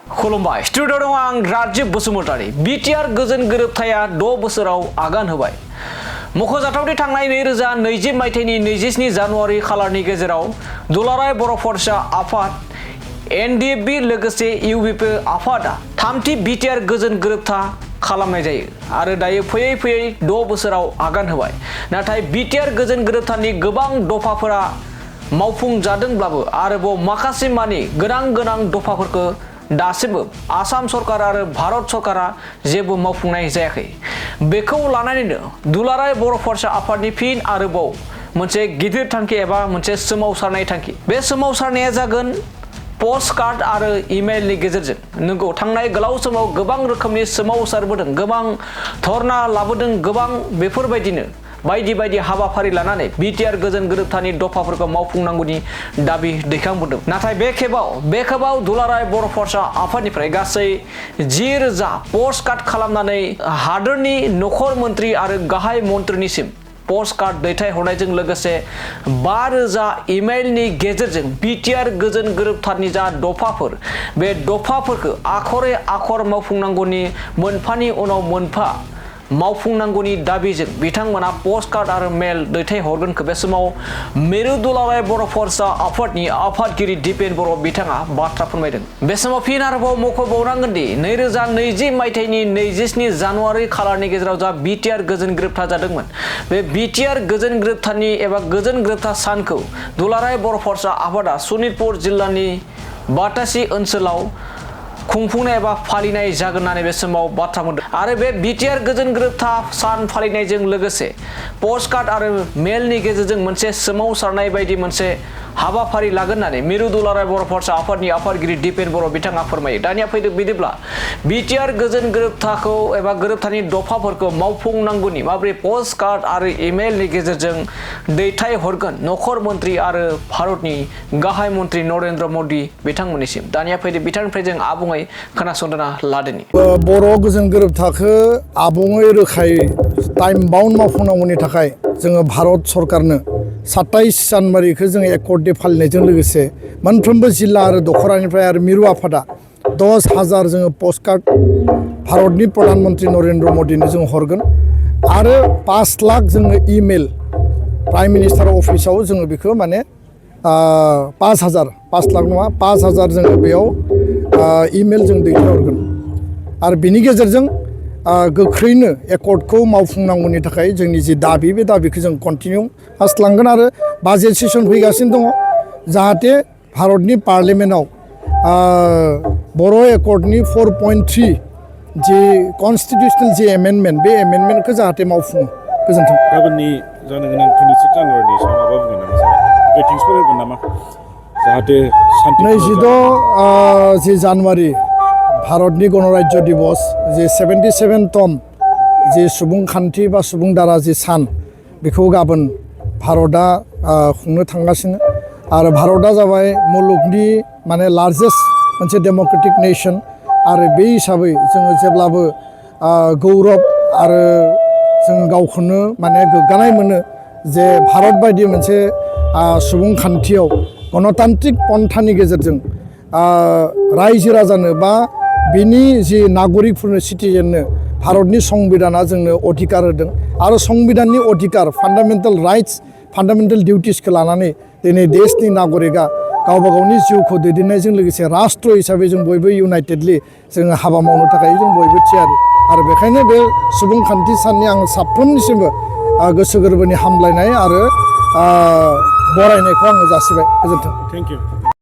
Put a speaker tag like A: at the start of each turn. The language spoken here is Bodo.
A: खुलुमबाय स्टुडिअ दं आं राजीब बसुमतारी बिटिआर गोजोन गोरोबथाया 6 बोसोराव आगान होबाय मख'जाथावदि थांनाय 2020 मायथाइनि 27 जानुवारि खालारनि गेजेराव दुलाराय बर' फरायसा आफाद एनडिएफबि लोगोसे इउबिपि आफादा थामथि बिटिआर गोजोन गोरोबथा खालामनाय जायो आरो दायो फैयै फैयै 6 बोसोराव आगान होबाय नाथाय बिटिआर गोजोन गोरोबथानि गोबां दफाफोरा मावफुंजादोंब्लाबो आरोबाव माखासे मानि गोनां दफाफोरखौ दासिमबो आसाम सरकार आरो भारत सरकारा जेबो मावफुंनाय जायाखै बेखौ लानानैनो दुलाराय बर' फरायसा आफादनि फिन आरोबाव मोनसे गिदिर थांखि एबा मोनसे सोमावसारनाय थांखि बे सोमावसारनाया जागोन पोस्ट कार्ड आरो इमेलनि गेजेरजों नंगौ थांनाय गोलाव समाव गोबां रोखोमनि सोमावसारबोदों गोबां धरना लाबोदों गोबां बेफोरबायदिनो बायदि हाबाफारि लानानै बिटिआर गोजोन गोरोबथानि दफाफोरखौ मावफुंनांगौनि दाबि दैखांबोदों नाथाय बे खेबाव दुलाराय बर' फरायसा आफादनिफ्राय गासै 10,000 पोस्ट कार्ड खालामनानै हादोरनि नखर मन्त्रि आरो गाहाय मन्थ्रिनिसिम पोस्ट कार्ड दैथायहरनायजों लोगोसे 5,000 इमेलनि गेजेरजों बिटिआर गोजोन गोरोबथानि जा दफाफोर बे दफाफोरखौ आखरे आखर मावफुंनांगौनि मोनफानि उनाव मोनफा मावफुंनांगौनि दाबिजों बिथांमोना पोस्ट कार्ड आरो मेल दैथायहरगोनखौ बे समाव मिरु दुलाराय बर' फरायसा आफादनि आफादगिरि दिपेन बर' बिथाङा बाथ्रा फोरमायदों बे समाव फिन आरोबाव मख'बावनांगोन दि 2020 मायथाइनि 27 जानुवारि खालारनि गेजेराव जा बिटिआर गोजोन गोरोबथा जादोंमोन बे बिटिआर गोजोन गोरोबथानि एबा गोजोन गोरोबथा सानखौ दुलाराय बर' फरायसा आफादा सनितपुर जिल्लानि बाटासी ओनसोलाव खुंफुंनाय एबा फालिनाय जागोन होननानै बे समाव बाथ्रा बुंदों आरो बे बिटिआर गोजोन गोरोबथा सान फालिनायजों लोगोसे पोस्ट कार्ड आरो मेलनि गेजेरजों मोनसे सोमावसारनाय बायदि मोनसे हाबाफारि लागोन होननानै मिरु दुलाराय बर' फरायसा आफादनि आफादगिरि दिपेन बर' बिथाङा फोरमायो दानिया फैदो बिदिब्ला बिटिआर गोजोन गोरोबथाखौ एबा गोरोबथानि दफाफोरखौ मावफुंनांगौनि माबोरै पोस्ट कार्ड आरो इमेलनि गेजेरजों दैथायहरगोन नखर मन्त्रि आरो भारतनि गाहाय मन्त्रि नरेन्द्र मदि बिथांमोननिसिम दानिया फैदो बिथांनिफ्राय जों आबुङै खोनासंना लादोनि
B: बर' गोजोन गोरोबथाखौ आबुङै रोखायै टाइम बाउन्ड मावफुंनांगौनि थाखाय जोङो भारत सरकारनो 27 जानुवारिखौ जोङो एकर्ड डे फालिनायजों लोगोसे मोनफ्रोमबो जिल्ला आरो दखरानिफ्राय आरो मिरु आफादा 10,000 जोङो पोस्ट कार्ड भारतनि प्रधान मन्त्रि नरेन्द्र मदिनो जों हरगोन आरो 5 लाख जोङो इमेल प्राइम मिनिस्टार अफिसाव जोङो बेखौ माने 5 लाख नङा 5,000 जोङो बेयाव इमेल जों दैथायहरगोन आरो बिनि गेजेरजों गोख्रैनो एकर्डखौ मावफुंनांगौनि थाखाय जोंनि जि दाबि बे दाबिखौ जों कन्टिनिउ खालामलांगोन आरो बाजेट सेसन फैगासिनो दङ जाहाथे भारतनि पार्लियामेन्टआव बर' एकर्डनि 4.3 जि कनस्टिटिउसनेल जि एमेन्डमेन्ट बे एमेन्डमेन्टखौ जाहाथे मावफुङो गोजोन्थों
C: गाबोननि जानो गोनां 26 जानुवारिनि सायाव माबा बुंगोन नामा मिटिंसफोर होगोन नामा जाहाथे
B: 22 जि जानुवारि भारतनि गणराज्य दिवस जे 77तम जे सुबुंखान्थि बा सुबुं दारा जि सान बेखौ गाबोन भारतआ खुंनो थांगासिनो आरो भारतआ जाबाय मुलुगनि माने लार्जेस्ट मोनसे डेम'क्रेटिक नेसन आरो बे हिसाबै जोङो जेब्लाबो गौरब आरो जों गावखौनो माने गोग्गानाय मोनो जे भारत बायदि मोनसे सुबुंखान्थियाव गणतान्त्रिक पन्थानि गेजेरजों रायजो राजानो बा बिनि जि नागरिकफोरनो सिटिजेननो भारतनि संबिधाना जोंनो अधिकार होदों आरो संबिधाननि अधिकार फान्डामेन्टेल राइट्स फान्डामेन्टेल डिउटिसखौ लानानै दिनै देशनि नागरिकआ गावबा गावनि जिउखौ दैदेननायजों लोगोसे राष्ट्र हिसाबै जों बयबो इउनाइटेडलि जोङो हाबा मावनो थाखाय जों बयबो थियारि आरो बेखायनो बे सुबुंखान्थि साननि आं साफ्रोमनिसिमबो गोसो गोरबोनि हामलायनाय आरो बरायनायखौ आङो जासिबाय गोजोन्थों
C: थेंक इउ